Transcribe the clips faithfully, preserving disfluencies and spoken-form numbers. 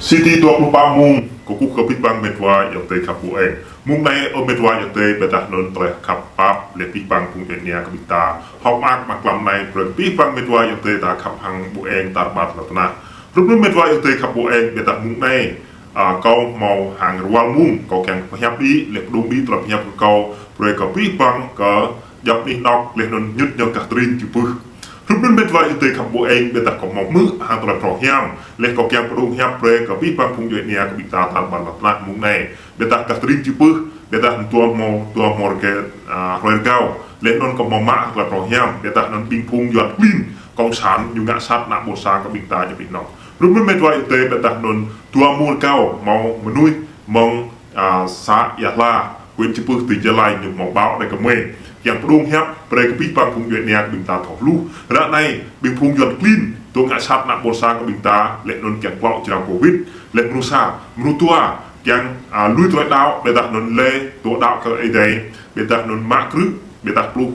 Sĭt či dua pluh pă mông, kơkuh kơ abih bang met wa ayŏng adơi khăp ƀu eng. Mông anai ơ met wa ayŏng adơi, ƀiădah anŭn tơlơi khăp pap lĕ abih bang phung djuai ania kơ ƀing ta. Hơ̆k mơak mơ̆ng klăm anai brơi kơ abih bang met wa ayŏng adơi ta khăp hăng ƀu eng tar ƀar lŏn tơnah. Rup anŭn met wa ayŏng adơi khăp ƀu eng, ƀiădah mông anai, a, kâo hmâo hăng rơwăl mông, kâo kiăng pơhiăp đĭ, lĕ pơdŏng đĭ tơlơi pơhiăp kơ kâo, brơi kơ abih bang kơ djŏp anih anŏk, lĕ anŭn ñŭt ñu gah tơring Čư̆ Pưh. Rup anŭn met wa ayŏng adơi khăp ƀu eng, ƀiădah kâo hmâo hmư̆ hăng tơlơi phrâo hiam, lĕ kâo kiăng pơdŏng hiăp brơi kơ abih bang phung djuai ania kơ ƀing ta tar ƀar lŏn tơnah mông anai. Ƀiădah gah tơring Čư̆ Pưh, ƀiădah anŭn dua hmâo, dua hmâo rơkơi, a, hrơi rơgao. Lĕ anŭn kâo hmâo mă tơlơi phrâo hiam, ƀiădah anŭn ƀing phung Yuan klin, cộng sản, ñu ngă sat ană ƀôn sang kơ ƀing ta djŏp anih anŏk. Rup anŭn met wa ayŏng adơi, ƀiădah anŭn dua mông rơgao hmâo mơnuih mơ̆ng, a, să Ia Hla, huyện Čư̆ Pưh, tỉnh Gia Lai, ñu hmâo báo đài kơ mơi. Kiăng pơdŏng hiăp brơi kơ abih bang phung djuai ania kơ ƀing ta thâo hluh. Ră anai, ƀing phung Yuan klin, dŏ ngă sat ană ƀôn sang kơ ƀing ta, lĕ anŭn kiăng klŏ jrao covid, lĕ mrô sa, mrô dua, kiăng, a, lui tơlơi đaŏ, ƀiădah anŭn lĕ dŏ đaŏ kơ Ơi Adai, ƀiădah anŭn mă krư̆, ƀiădah pluh,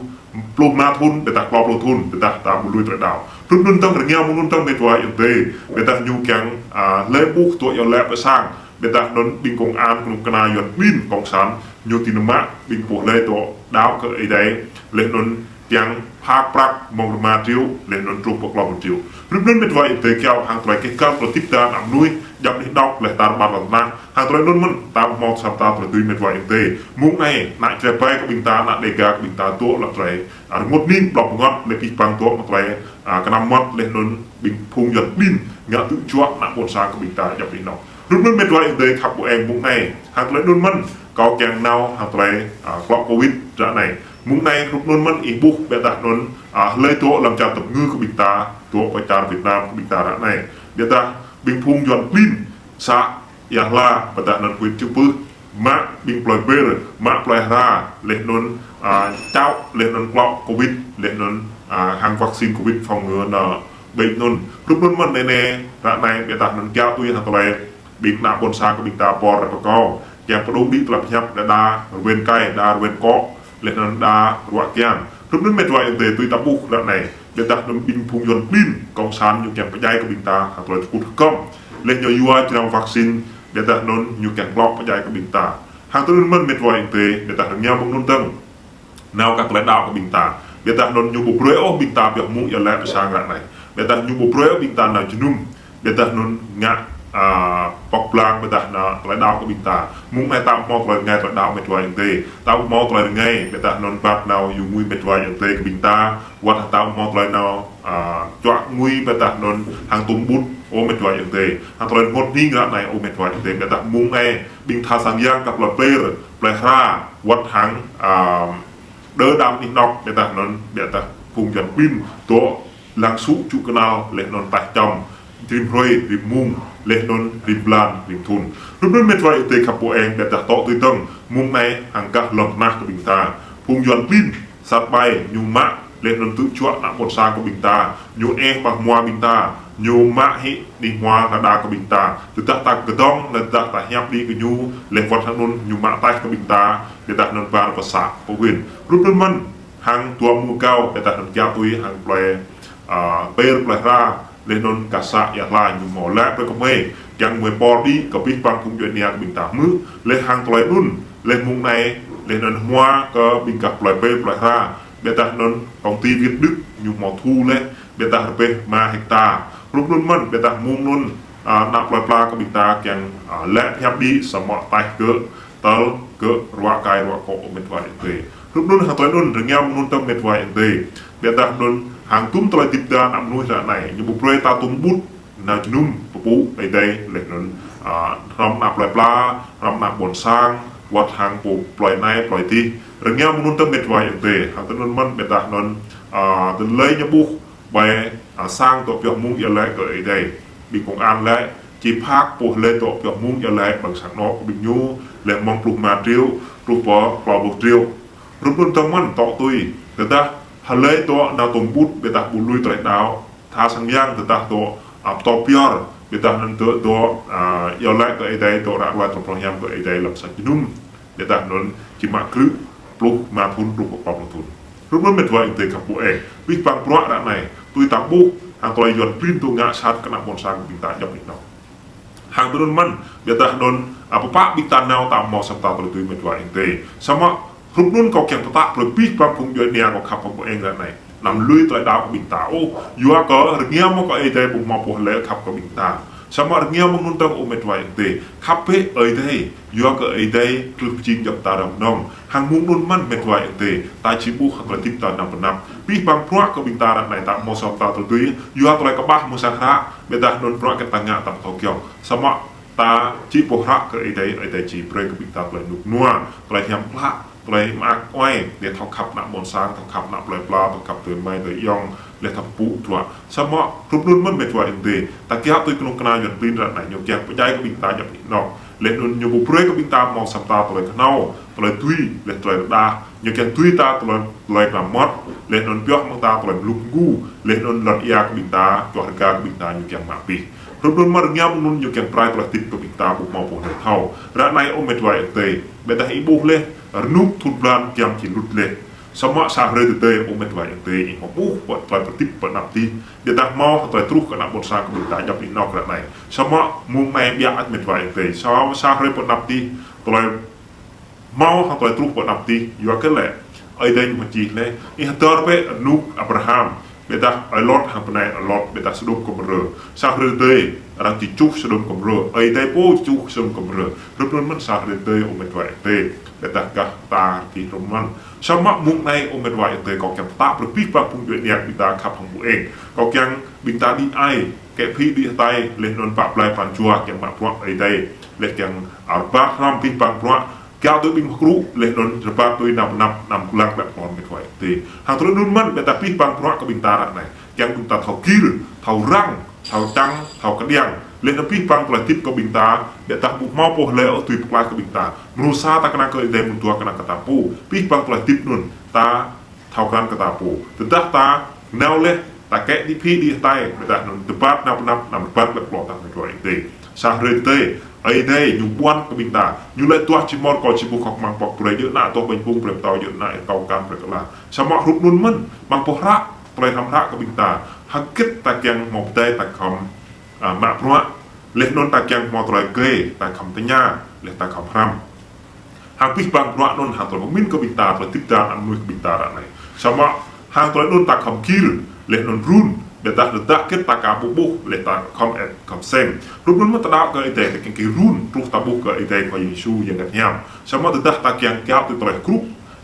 pluh rơma thŭn, ƀiădah klâo pluh thŭn, ƀiădah ta ƀu lui tơlơi đaŏ. Rup anŭn tơ̆ng rơngiao mơ̆ng anŭn tơ̆ng met wa ayŏng adơi, ƀiădah ñu kiăng, a, lĕ ƀuh dŏ iâu laĭ pơ sang, ƀiădah anŭn ƀing công an kơnuk kơna Yuan klin cộng sản, ñu ti nao mă ƀing pô lĕ dŏ đaŏ kơ Ơi Adai, lĕ anŭn kiăng phak prăk mơ̆ng rơma triệu, lĕ anŭn truh pơ klâo pluh triệu. Rup anŭn met wa ayŏng adơi kiaŏ hăng tơlơi kĕh kăl tơlơi tip ta ană mơnuih djŏp anih anŏk lĕ tar ƀar lŏn tơnah. Hăng tơlơi anŭn mơ̆n, ta hmâo sa mơta tơlơi tui met wa ayŏng adơi. Mông anai, ană Jrai ƀai kơ ƀing ta, ană Đêga kơ ƀing ta dŏ lăm tơlơi, a, rơngot hning, blŏng pơngăt, lĕ abih bang dŏ mă tơlơi, a, kơnăm mơmŏt, lĕ anŭn ƀing phung Yuan klin ngă tŭ juă ană ƀôn sang kơ ƀing ta djŏp anih anŏk. Rup anŭn met wa ayŏng adơi khăp ƀu eng mông anai. Hăng tơlơi anŭn mơ̆n, kâo kiăng nao hăng tơlơi, a, klŏ covid ră anai. Mông anai rup anŭn mơ̆n ih ƀuh ƀiădah anŭn, a, hlơi dŏ lăm čar tơpơngư kơ ƀing ta, dŏ pơ čar Việt Nam kơ ƀing ta ră anai. Ƀiădah ƀing phung Yuan klin, să Ia Hla, ƀiădah anŭn huyện Čư̆ Pưh, mă ƀing plơi Pêr, mă plơi Hra, lĕ anŭn, a, čao, lĕ anŭn klŏ covid, lĕ anŭn, a, hăng vaccine covid phòng ngừa anŭn ƀing anŭn. Rup anŭn mơ̆n anai, ră anai ƀiădah anŭn kiaŏ tui hăng tơlơi ƀing ană ƀôn sang kơ ƀing ta pơr ră pơkâo. Kiăng pơdŏng đĭ tơlơi pơhiăp đa đa rơwen kai, đa rơwen kŏ, lĕ anŭn đa ruă kian. Rup anŭn met wa ayŏng adơi tui ta ƀuh ră anai. Ƀiădah anŭn ƀing phung Yuan klin cộng sản ñu kiăng pơdjai kơ ƀing ta hăng tơlơi tơkŭt hơkŏm. Lĕ ñu yua jrao vaccine, ƀiădah anŭn ñu kiăng klŏ pơdjai kơ ƀing ta. Hăng tơlơi anŭn mơ̆n met wa ayŏng adơi, ƀiădah rơngiao mơ̆ng anŭn tơ̆ng nao kơ tơlơi đaŏ kơ ƀing ta. Ƀiădah anŭn ñu ƀu brơi ôh ƀing ta pioh mông iâu laĭ pơ sang ră anai. Ƀiădah ñu ƀu brơi ôh ƀing ta nao jơnum. Ƀiădah anŭn ngă, a, pŏk blang ƀiădah anŭn tơlơi đaŏ kơ ƀing ta. Mông anai ta hmâo tơlơi rơngai tơlơi đaŏ met wa ayŏng adơi. Ta hmâo tơlơi rơngai ƀiădah anŭn ƀă nao yua ngui met wa ayŏng adơi kơ ƀing ta. Wơ̆t hăng ta hmâo tơlơi nao, a, čuă ngui ƀiădah anŭn hăng tơm ƀut ơ met wa ayŏng adơi. Hăng tơlơi rơngot hning ră anai ơ met wa ayŏng adơi. Ƀiădah mông anai ƀing tha sang yang kơ plơi Pêr, plơi Hra, wơ̆t hăng, a, đơ đam anih anŏk, ƀiădah anŭn, ƀiădah phung Yuan klin dŏ lăng sŭ čŭ kơnăl, lĕ anŭn taih čăm, rĭm hrơi, rĭm mông, lĕ anŭn rĭm blan, rĭm thŭn. Rup anŭn met wa ayŏng adơi khăp ƀu eng, ƀiădah dŏ tui tơ̆ng, mông anai hăng gah lŏn tơnah kơ ƀing ta. Phung Yuan klin, sat ƀai, ñu mă, lĕ anŭn tŭ juă ană ƀôn sang kơ ƀing ta, ñu ĕh ƀăng hmua ƀing ta, ñu mă hĭ anih hmua đa đa kơ ƀing ta. Tơdah ta kơdŏng, lĕ tơdah ta hiăp đĭ kơ ñu, lĕ wơ̆t hăng anŭn ñu mă taih kơ ƀing ta, ƀiădah anŭn ƀar pơ să, pơ huyện. Rup anŭn mơ̆n, hăng dua mông rơgao, ƀiădah anŭn kiaŏ tui hăng plơi, a, Pêr plơi Hra, lĕ anŭn kơ să Ia Hla ñu hmâo laĭ brơi kơ mơi, kiăng mơi pơr đĭ kơ abih bang phung djuai ania kơ ƀing ta hmư̆, lĕ hăng tơlơi anŭn, lĕ mông anai, lĕ anŭn hmua kơ ƀing gah plơi Pêr plơi Hra, ƀiădah anŭn công ty Việt Đức ñu hmâo thu lĕ, ƀiădah rơbêh rơma hecta. Rup anŭn mơ̆n, ƀiădah mông anŭn, a, ană plơi pla kơ ƀing ta kiăng, a, laĭ pơhiăp đĭ samơ̆ taih kơ tơl kơ ruă kai ruă kŏ ơ met wa ayŏng adơi. Rup anŭn hăng tơlơi anŭn rơngiao mơ̆ng anŭn tơ̆ng met wa ayŏng adơi. Ƀiădah anŭn hăng tŭm tơlơi tip ta ană mơnuih ră anai. Ñu ƀu brơi ta tơm ƀut nao jơnum pơpŭ Ơi Adai lĕ anŭn, a, hrŏm ană plơi pla, hrŏm ană ƀôn sang, wơ̆t hăng pô plơi anai plơi adih. Rơngiao mơ̆ng anŭn tơ̆ng met wa ayŏng adơi. Hăng tơlơi anŭn mơ̆n ƀiădah anŭn, a, tơlơi ñu ƀuh ƀai, a, sang dŏ pioh mông iâu laĭ kơ Ơi Adai. Ƀing công an laĭ, či phak pô hlơi dŏ pioh mông iâu laĭ ƀăng sang anŏ kơ ƀing ñu, lĕ mơ̆ng pluh rơma triệu, truh pơ klâo pluh triệu. Rup anŭn tơ̆ng mơ̆n dŏ tui. Tơdah hlơi dŏ nao tơm ƀut, ƀiădah ƀu lui tơlơi đaŏ, tha sang yang tơdah dŏ, a, pơtô pioh, ƀiădah anŭn dŏ, dŏ, a, iâu laĭ kơ Ơi Adai, dŏ ră ruai tơlơi pơhiăp kơ Ơi Adai lăm sa jơnum. Ƀiădah anŭn či mă krư̆ pluh rơma thŭn truh pơ klâo pluh thŭn. Rup anŭn met wa ayŏng adơi khăp ƀu eng. Abih bang bruă ră anai, tui ta ƀuh, hăng tơlơi Yuan klin dŏ ngă sat kơ ană ƀôn sang ƀing ta djŏp anih anŏ. Hăng tui anŭn mơ̆n, ƀiădah anŭn, a, pơpă ƀing ta nao ta hmâo sa mta tơlơi tui mĕt wa ayŏng adơi. Samơ̆ hrup anŭn kâo kiăng pơtă brơi abih bang phung djuai ania kâo khăp hăng ƀu eng ră anai. Anăm lui tơlơi đaŏ kơ ƀing ta ôh. Yua kơ rơngiao mơ̆ng kơ Ơi Adai ƀu hmâo pô hlơi khăp kơ ƀing ta. Samơ̆ rơngiao mơ̆ng anŭn tơ̆ng ơ mĕt wa ayŏng adơi. Khăp bĕ Ơi Adai. Yua kơ Ơi Adai, truh pơjing djŏp ta răm nong. Hăng mơ̆ng anŭn mơ̆n mĕt wa ayŏng adơi. Ta či ƀuh hăng tơlơi hơdip ta anăm pơnăp. Abih bang bruă kơ ƀing ta ră anai ta hmâo sa mta tơlơi tui. Yua tơlơi kơƀah mơ̆ng sang hră. Ƀiădah anŭn bruă kơ ta ngă ta ƀu thâo kiăng. Samơ̆ ta či pơhră kơ Ơi Adai, Ơi Adai či brơi kơ ƀing ta tơlơi rơnŭk rơnua, tơlơi hiam klă, tơlơi mơak mơai, laih thâo khăp ană ƀôn sang, thâo khăp ană plơi pla, thâo khăp adơi amai adơi ayŏng, laih thâo pơpŭ bruă. Samơ̆ hrup anŭn mơ̆n mĕt wa ayŏng adơi, ta kiăng tui kơnuk kơna Yuan klin ră anai ñu kiăng pơdjai kơ ƀing ta djŏp anih anŏ. Laih anŭn ñu ƀu brơi kơ ƀing ta hmâo sa mta tơlơi kơhnâo, tơlơi tui, laih tơlơi rơđah, ñu kiăng tui ta tơlơi, tơlơi kơnam mơmŏt, laih anŭn pioh mơ̆ng ta tơlơi mlŭk mgu, laih anŭn lŏn ia kơ ƀing ta, čuah rơga kơ ƀing ta ñu kiăng mă abih. Hrup anŭn mơ̆n rơngiao mơ̆ng anŭn ñu kiăng pơrai tơlơi hơdip kơ ƀing ta ƀu hmâo pô hlơi thâo. Ră anai ơ mĕt wa ayŏng adơi, ƀiădah ih ƀuh laih, rơnŭk thŭn blan kiăng či lŭt laih. Samơ̆ sa hrơi tơdơi ơ mĕt wa ayŏng adơi, ih hmâo ƀuh ƀơi tơlơi pơhơdip pơ anăp adih. Ƀiădah hmâo tơlơi truh kơ ană ƀôn sang kơ ƀing ta djŏp anih anŏ ră anai. Samơ̆ mơ̆ng anai biă ăt mĕt wa ayŏng adơi. Samơ̆ sa hrơi pơ anăp adih, tơlơi hmâo hăng tơlơi truh pơ anăp adih, yua kơ lĕ. Ơi Adai ñu pơčih lĕ, ih hơdơr bĕ rơnŭk Abraham, ƀiădah ơi Lot hăng bơnai ơi Lot, ƀiădah Sôđôm Gômôrrah. Sa hrơi tơdơi, arăng či čuh Sôđôm Gômôrrah, Ơi Adai pô či čuh Sôđôm Gômôrrah. Hrup anŭn mơ̆n sa hrơi tơdơi ơ mĕt wa ayŏng adơi, ƀiădah gah ta rơkih hrup anŭn mơ̆n. Samơ̆ mơ̆ng anai ơ mĕt wa ayŏng adơi kâo kiăng pơtă brơi abih bang phung djuai ania ƀing ta khăp hăng ƀu eng. Kâo kiăng ƀing ta đĭ ai, kĕ phĭ đĭ hơtai, laih anŭn pă blai pran jua kiăng mă bruă Ơi Adai, laih kiăng rơbat hrăm abih bang bruă, kiăng tui ƀing mơ̆ng krŭ, laih anŭn rơbat tui anăm pơnăp, anăm glăng lĕ pơlon mĕt wa ayŏng adơi. Hăng tơlơi anŭn mơ̆n, ƀiădah abih bang bruă kơ ƀing ta ră anai. Kiăng ƀing ta thâo gir, thâo răng, thâo čang, thâo kơđiăng. Laih anŭn abih bang tơlơi hơdip kơ ƀing ta, ƀiădah ƀu hmâo pô hlơi ôh tui pơklaih kơ ƀing ta. Mơnuih sa ta kơnang kơ Ơi Adai mơ̆ng dua kơnang kơ ta pô. Abih bang tơlơi hơdip anŭn, ta thâo krăn kơ ta pô. Tơdah ta nao laih, ta kĕ đĭ phĭ đĭ hơtai, ƀiădah anŭn rơbat anăm pơnăp, anăm rơbat lĕ pơlon ta mĕt wa ayŏng adơi. Sa hrơi tơdơi, Ơi Adai ñu ƀuăn kơ ƀing ta, ñu laĭ tuah či mơ̆n kâo či ƀuh kŏk măng pŏk brơi djơ̆ ană tuah ƀañ pŭng brơi pơtâo djơ̆ ană kâo kăm brơi kơla. Samơ̆ hrup anŭn mơ̆n, mơ̆ng pơhră, tơlơi hrăm hră kơ ƀing ta. Hơget ta kiăng hmâo pơdai ta khŏm, a, mă bruă, laih anŭn ta kiăng hmâo tơlơi gơi, ta khŏm tơña, laih ta khŏm hrăm. Hăng abih bang bruă anŭn hăng tơlơi pơmĭn kơ ƀing ta, tơlơi hơdip ta, anăm mơnuih kơ ƀing ta ră anai. Samơ̆ hăng tơlơi anŭn ta khŏm gir, laih anŭn run, ƀiădah tơdah hơget ta ka ƀuh ƀuh, laih ta khŏm ĕp, khŏm seng. Hrup anŭn mơ̆n ta đaŏ kơ Ơi Adai, ta kiăng gir run, truh ta ƀuh kơ Ơi Adai Khua Yang Yêsu Yang Ngă Hiam. Samơ̆ tơdah ta kiăng kiaŏ tui tơlơi hơkrŭ,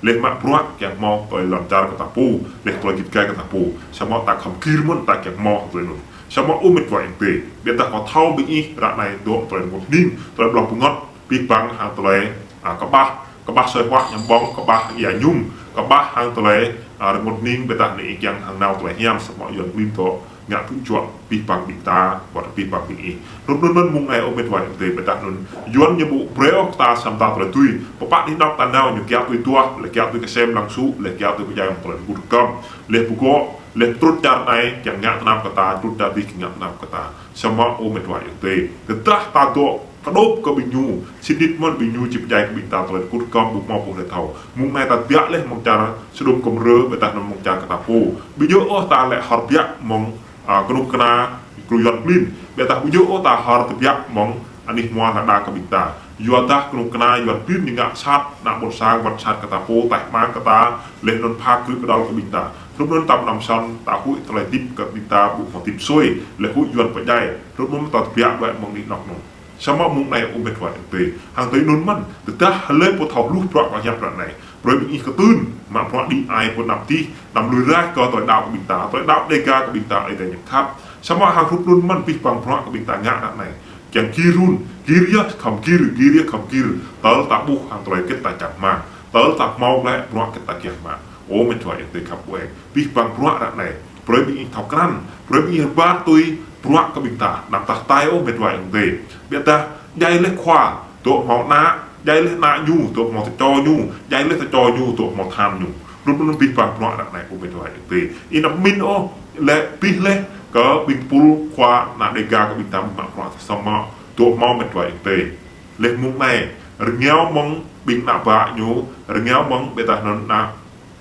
laih mă bruă kiăng hmâo tơlơi lŏn čar kơ ta pô, laih tơlơi git gai kơ ta pô. Samơ̆ ta khŏm gir mơ̆n ta kiăng hmâo tơlơi anŭn. Samơ̆ ơ mĕt wa ayŏng adơi, ƀiădah kâo thâo ƀing ih ră anai dŏ tơlơi rơngot hning, tơlơi ƀlŏr pơngot, abih bang hăng tơlơi, a, kơƀah, kơƀah asơi huă ñăm ƀơ̆ng, kơƀah ia ñum, kơƀah hăng tơlơi, a, rơngot hning, ƀiădah anai ih kiăng hăng nao tơlơi hiam, samơ̆ Yuan klin dŏ ngă tŭ juă abih bang ƀing ta, wơ̆t abih bang ƀing ih. Hrup anŭn mơ̆n mơ̆ng anai ơ mĕt wa ayŏng adơi, ƀiădah anŭn Yuan ñu ƀu brơi ôh ta sa mta tơlơi tui. Pơpă anih anŏ ta nao ñu kiaŏ tui tuah, laih kiaŏ tui kơsem lăng sŭ, laih kiaŏ tui pơdjai mơ̆ng tơlơi rơngot rơkăm, laih pơgŏ, laih trŭt čar anai kiăng ngă tơnap kơ ta, trŭt čar adih kiăng ngă tơnap kơ ta. Samơ̆ ơ mĕt wa ayŏng adơi, tơdah ta dŏ kơdŏp kơ ƀing ñu, sĭt nik mơ̆n ƀing ñu či pơdjai kơ ƀing ta tơlơi rơngot rơkăm ƀu hmâo pô hlơi thâo. Mơ̆ng anai ta biă laih mơ̆ng čar Sôđôm Gômôrrah, ƀiădah anŭn mơ̆ng čar kơ ta pô. Ƀu djơ̆ ôh ta lĕ hor biă mơ̆ng, a, kơnuk kơna krŭ Yuan klin. Ƀiădah ƀu djơ̆ ôh ta hor tơbiă mơ̆ng anih hmua lŏn đa kơ ƀing ta. Yua dah kơnuk kơna Yuan klin ñu ngă sat, ană ƀôn sang wơ̆t sat kơ ta pô, taih hmang kơ ta, laih anŭn pha krư̆ kơdŏl kơ ƀing ta. Hrup anŭn ta pơnăm săn, ta huĭ tơlơi hơdip kơ ƀing ta ƀu hmâo hơdip sui, laih huĭ Yuan pơdjai. Hrup anŭn ta tơbiă đuaĭ mơ̆ng anih anŏ anŭn. Samơ̆ mơ̆ng anai ơ mĕt wa ayŏng adơi. Hăng tơlơi anŭn mơ̆n, tơdah hlơi pô thâo hluh bruă kâo hiăp ră anai. Brơi ƀing ih kơtưn, mă bruă đĭ ai pơ anăp adih, anăm lui raih kơ tơlơi đaŏ kơ ƀing ta, tơlơi đaŏ Dêga kơ ƀing ta Ơi Adai ñu khăp. Samơ̆ hăng hrup anŭn mơ̆n abih bang bruă kơ ƀing ta ngă ră anai. Kiăng gir run, gir yơh khŏm gir, gir yơh khŏm gir, tơl ta ƀuh hăng tơlơi hơget ta čang hmang, tơl ta hmâo glaĭ bruă hơget ta kiăng mă. Ơ mĕt wa ayŏng adơi khăp ƀu eng. Abih bang bruă ră anai. Brơi ƀing ih thâo krăn, brơi ƀing ih rơbat tui bruă kơ ƀing ta, anăm tah hơtai ôh mĕt wa ayŏng adơi. Ƀiădah, djai laih khua, dŏ hmâo ană, djai laih ană ñu, dŏ hmâo tơčô ñu, djai laih tơčô ñu, dŏ hmâo tơhan ñu. Hrup anŭn abih bang bruă ră anai ơ mĕt wa ayŏng adơi. Ih anăm pơmĭn ôh, lĕ abih laih kơ ƀing tơpul khua ană Dêga kơ ƀing ta mă bruă samơ̆ dŏ hmâo mĕt wa ayŏng adơi. Laih mơ̆ng anai, rơngiao mơ̆ng ƀing ană bă ñu, rơngiao mơ̆ng ƀiădah anŭn ană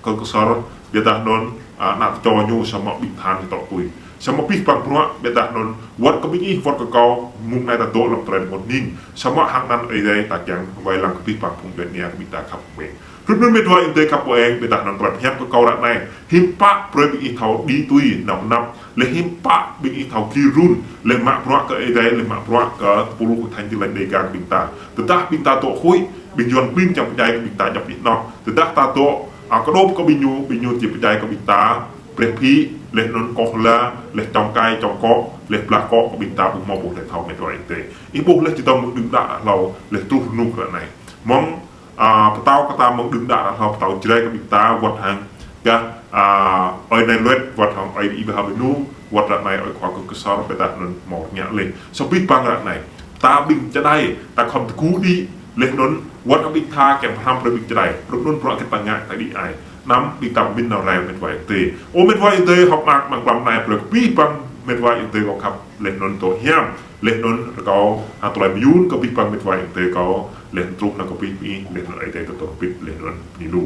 kơ kơsor, ƀiădah anŭn, a, ană tơčô ñu samơ̆ ƀing tơhan ñu tŏ tui. Samơ̆ abih bang bruă, ƀiădah anŭn, wơ̆t kơ ƀing ih, wơ̆t kơ kâo, mơ̆ng anai ta dŏ lăm tơlơi rơngot hning. Samơ̆ hăng anăn Ơi Adai ta kiăng wai lăng kơ abih bang phung djuai ania kơ ƀing ta khăp mơ̆ng. Hrup anŭn met wa ayŏng adơi khăp ƀu eng, ƀiădah anŭn tơlơi pơhiăp kơ kâo ră anai. Hiư̆m pă brơi ƀing ih thâo đĭ tui, nao pơanăp. Lĕ hiư̆m pă ƀing ih thâo gir run, lĕ mă bruă kơ Ơi Adai, lĕ mă bruă kơ tơpul Hội Thánh Tin Lành Đêga kơ ƀing ta. Tơdah ƀing ta dŏ huĭ, ƀing Yuan klin kiăng pơdjai kơ ƀing ta djŏp anih anŏ. Tơdah ta dŏ, a, kơdŏp kơ ƀing ñu, ƀing ñu či pơdjai kơ ƀing ta brơi phĭ, laih anŭn koh la, laih čŏng kai, čŏng kŏ, laih blah kŏ kơ ƀing ta ƀu hmâo ƀuh laih thâo met wa ayŏng adơi. Ih ƀuh laih či tơm mơ̆ng đưm đă ră hlâo, laih truh rơnuk ră anai. Mơ̆ng, a, pơtao kơ ta mơ̆ng đưm đă ră hlâo pơtao Jrai kơ ƀing ta, wơ̆t hăng gah, a, ơi Nai Luet, wơ̆t hăng ơi Ibrahim Benu, wơ̆t ră anai ơi Khua Kơk Ksor, ƀiădah anŭn hmâo rơngiă laih. Sa abih bang ră anai. Ta ƀing čơđai, ta khŏm tơgŭ đĭ, laih anŭn, wơ̆t ƀing tha kiăng pơhrăm brơi ƀing čơđai, hrup anŭn bruă kơ ta ngă ta đĭ ai. Anăm ƀing ta pơmĭn nao rai met wa ayŏng adơi. Ơ met wa ayŏng adơi, hơ̆k mơak amăng mlam anai brơi kơ abih bang met wa ayŏng adơi kâo khăp, laih anŭn dŏ hiam, laih anŭn rơkâo hăng tơlơi mơyŭn kơ abih bang met wa ayŏng adơi kâo, laih anŭn truh nao kơ abih bang, laih anŭn Ơi Adai tơtô pit, laih anŭn bơni lu.